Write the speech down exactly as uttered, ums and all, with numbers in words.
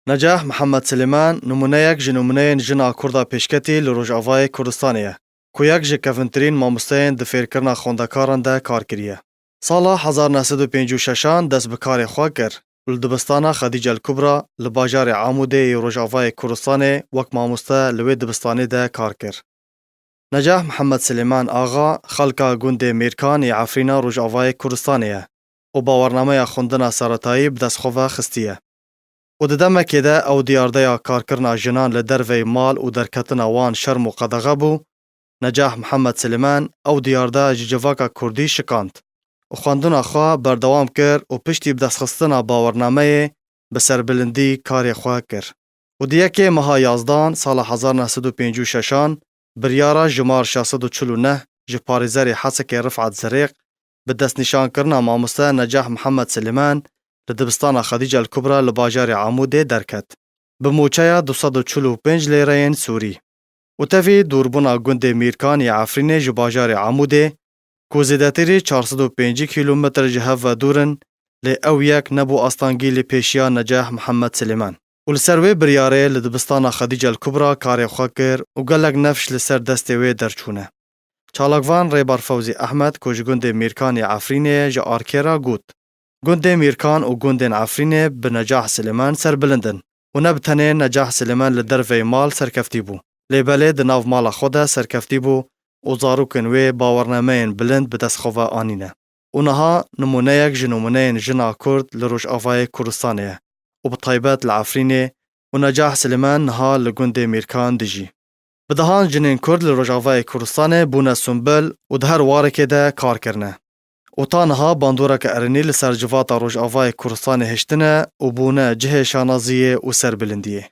Necah Mihemed Silêman nimûneyek ji nimûneyên jina Kurda pêşketî li Rojavayê Kurdistanê ye, ku yek ji kevintirîn mamosteyên di fêrkirina xwendekaran de kar kiriye. Sala hezar neh sed û pêncî û şeşan dest bi karê xwe kir û li dibistana Xedîcel Kubra li bajarê Amûdê yê Rojavayê Kurdistanê wek mamoste li wê dibistanê de kar kir. Necah Mihemed Silêman Axa xelka gundê Mêrkan yê Efrîna Rojavayê Kurdistanê ye û bawernameya xwendina seretayî bi dest xwe ve xistiye. Û di demekê de ew diyardeya karkirina jinan li derveyî mal û derketina wan şerm û qedexe bû, Necah Mihemed Silêman ew diyarde ji civaka kurdî şikand û xwendina xwe berdewam kir û piştî bi destxistina bawernameyê bi serbilindî karê xwe kir. Û di yekê meha yazdan sala hezar neh sed û pêncî û şeşan biryara jimar şeş sed û çil û neh ji parêzerê Hesekê Rifat Zerêq bi destnîşankirina mamoste Necah Mihemed Silêman li dibistana Xedîcel Kubra li bajarê Amûdê derket, bi mûçeya du sed û çil û pênc lêreyên sûrî. Û tevî dûrbûna gundê Mîrkan yê Efrînê ji bajarê Amûdê, ku zêdetirî çar sed û pêncî kîlometr ji hev ve dûr in, lê ew yek nebû astengî li pêşiya Necah Mihemed Silêman. Û li ser wê biryarê li dibistana Xedîcel Kubra karê xwe kir û gelek nefş li ser destê wê derçûne. Çalakvan Rêber Fewzî Ehmed, ku ji gundê Mîrkan yê Efrînê ye, ji Arkê re got, Gundê Mîrkan û gundên Efrînê bi Necah Silêman serbilind in û ne bi tenê Necah Silêman li derveyî mal serkeftî bû, lê belê di nav mala xwe de serkeftî bû û zarokên wê bawernameyên bilind bi dest xwe ve anîne. Û niha nimûneyek ji nimûneyên jina Kurd li Rojavayê Kurdistanê ye û bi taybet li Efrînê û Necah Silêman niha li gundê Mîrkan dijî. Bi dehan jinên Kurd li Rojavayê Kurdistanê bûne sumbil û di her warekê de kar kirine. Û ta niha bandoreke erênî li ser civata Rojavayê Kurdistanê hiştine û bûne cihê şanaziyê û serbilindiyê.